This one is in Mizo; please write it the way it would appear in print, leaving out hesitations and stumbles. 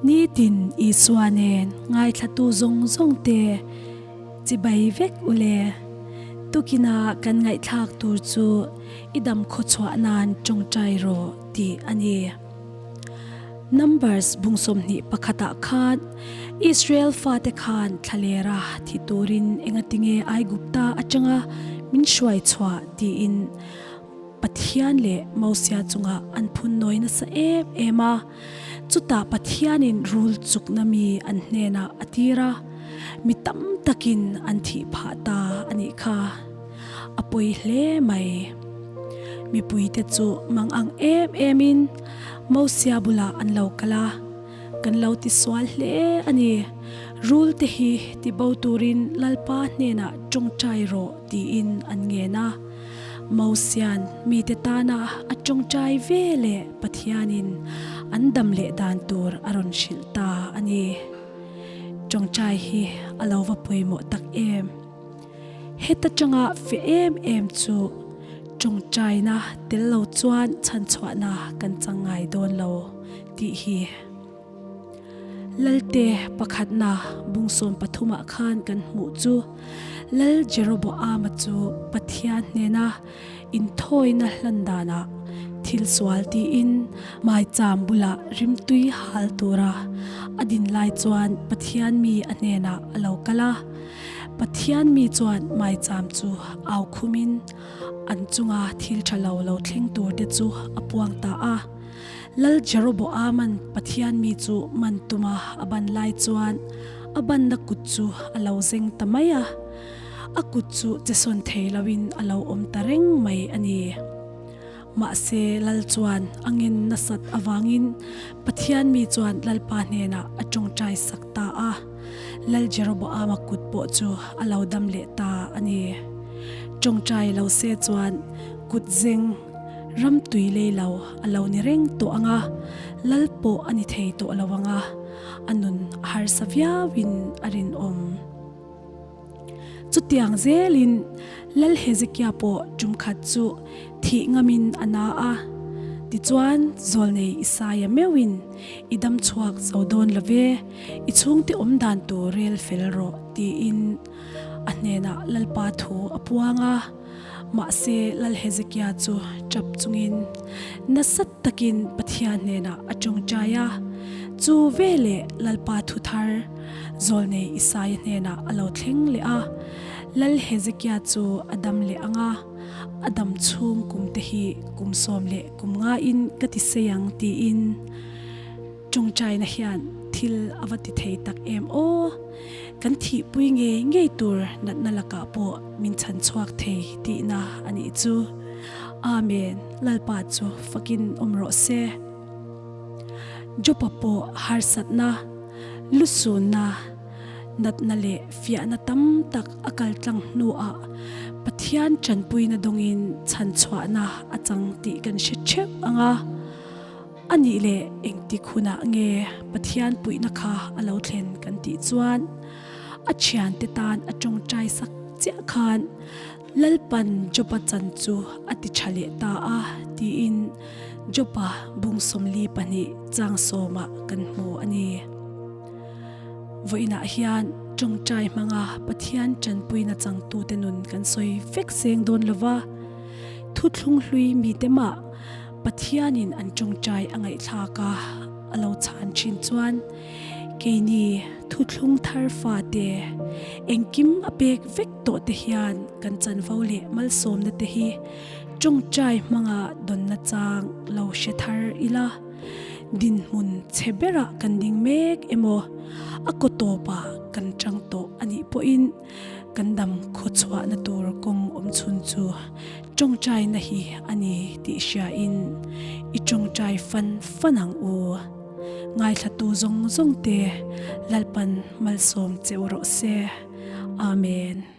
Nitin Isua nen ngaithlatu zawng zawng te chibai vek u le. Tukina kan ngaihthlak tur chu i dam khawchhuah nan tawngtai rawh tih a ni. Numbers bung 21 ah khan Israel fate khan thlalera thi turin engatinge Aigupta atanga min hruai chhuah tiin Pathian leh Mosia chungah an phun nawi nasa em em a. Chutah Pathianin rul chukna mi an hnenah a tir a, mi tam takin an thih phah ta a nih kha. A pawi hle mai. Mipuite chu mang ang em emin Mosia bulah an lo kal a, Kan lo ti sual hle a ni. Rul te hi ti bo turin Lalpa hnenah tawngtai rawh tiin an ngen a. Mosia'n mite tana a tawngtai ve leh Pathianin an dam leh dan tur a rawn hrilh ta a ni. Tawngtai hi a lo va pawimawh tak em! Heta tanga fe em em chu tawngtaina tel lo chuan chhanchhuahna kan chang ngai dawn lo tih hi. Lalte pakhatna bung 13 ah khan kan hmuh chu Lal Jeroboama chu Pathian hnena inthawina hlan danah thil sual tiin maicham bulah rimtui hal tura a din lai chuan Pathian mi a hnenah a lo kal a. Pathian mi chuan maicham chu au khumin an chunga thil tha lo lo thleng tur te chu a puang ta a. Lal Jeroboama'n Pathian mi chu man tuma a ban lai chuan a banna kut chu a lo zeng ta mai a, a kut chu che sawn thei loin a lo awm ta reng mai a ni. Mahse, Lal chuan a ngen nasat avangin Pathian mi chuan Lalpa hnenah a tawngtai sak ta a, Lal Jeroboama kut pawh chu a lo dam leh ta a ni. Tawngtai lo se chuan kut zeng. Ram tui lei lo a lo ni reng tawh ang a, lal pawh a ni thei tawh lo ang a, a nun a harsa viauin a rinawm. Chutiang zelin Lal Hezekia pawh tum khat chu thih ngamin a na a, tichuan Zawlnei Isaia meuhin, I dam chhuak zo dawn lo ve, i chhungte awm dan tur rel fel rawh, tiin a hnenah Lalpa thu a puang a. Mahse, Lal Hezekia chu tap chungin nasa takin Pathian hnenah a tawngtai a. Chu veleh Lalpa thu thar Zawlnei Isaia hnenah a lo thleng leh a. Lal Hezekia chu a dam leh ang a, a dam chhung kum te hi kum 10 kum ngain ka ti sei ang tiin tawngtaina hian thil a va ti thei tak em aw! Kan thihpui ngei ngei tur natna lakah pawh min chhan chhuak thei tihna a nih chu. Amen, Lalpa chu fakin awm rawh se. Jopa pawh harsatna, lusunna, natna leh fiahna tam tak a kal tlang hnuah Pathian tanpuina dawngin chhan chhuahna a chang tih kan hre theuh ang a. A nih leh engtik hunah nge Pathian puihna kha a lo thlen kan tih chuan a thiante tan a tawngtai sak chiah khan Lalpan Joba chan chu a ti tha leh ta a tiin Joba bung 42 chang sawmah kan hmu a ni. Vawiinah hian tawngtai hmanga Pathian tanpuina changtute nun kan sawi vek seng dawn lova, thuthlung hlui mite mah Pathianin an tawngtai a ngaihthlak a, a lo chhan thin chuan keini thuthlung thar fate engkim a pek vek tawh te hian kan chanvo leh malsawmna te hi tawngtai hmanga dawnna chang lo hre thar ila, dinhmun chhe berah kan ding mek emaw a kaw tawpah kan tang tawh a nih pawhin Kan dam khawchhuahna tur kawng awm chhun chu tawngtaina hi a ni tih hriain i tawngtai fan fan ang u. Ngaithlatu zawng zawng te Lalpan malsawm che u rawh se. Amen.